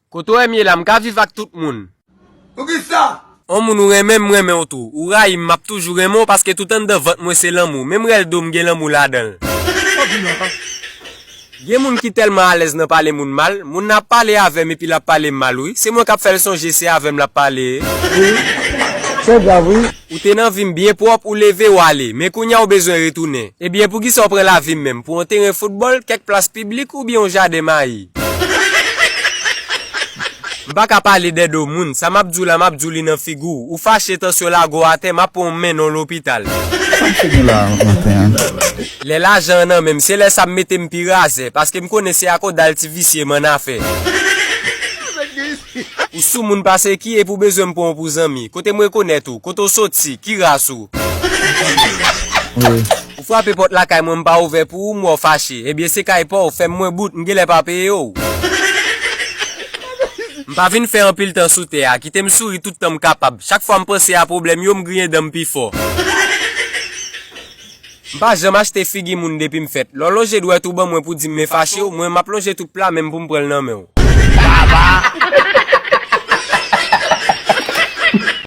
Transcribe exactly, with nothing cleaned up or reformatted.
Kote w wè m ye la, m ka viv ak tout moun. Poukisa? On moun ou renmen, m renmen w tou. Ou rayi m, m ap toujou renmen w paske tout anndan vant mwen se lanmou. Menm rèl do m gen lanmou ladan l. Gen moun ki tèlman alèz nan pale moun mal, moun nan ap pale avè m epi l ap pale m mal, wi. Se mwen k ap fè l sonje se avè m l ap pale. Wi, se grav, wi. Ou te nan vi m byen pwòp, ou leve, w ale. Men kounye a w bezwen retounen. Ebyen, poukisa w pran lavi m menm? Pou yon teren foutbòl, kèk plas piblik oubyen yon jaden mayi? M pa ka pale dèdo moun. Sa m ap di w la, m ap di w li nan figi w. Ou fache, tansyon lage w atè, m ap pran w mennen w lopital. Sa m fè nou la maten an? Lè lajan an nan men m, se lè sa m mete m pi razè, paske m konnen se ak yon dal ti visye m annafè. Ou sou moun pase ki epi w bezwen m pran w pou zanmi. Kote m rekonèt ou? Kote w soti? Ki ras ou? Wi. Ou frape pòt lakay mwen, m pa ouvè pou ou, m wè w fache. Ebyen, se kay pa w, fè m mwen bout, m genlè pa peye w. M pa vin fè anpil tan sou tè a, kite m souri tout tan m kapab. Chak fwa m panse a pwoblèm yo, m griyen dan m pi fò. M pa janm achte figi moun depi m fèt. Lè w lonje dwèt ou ban mwen pou di m men fache w, mwen m ap lonje tout pla men m pou m pran l nan men w.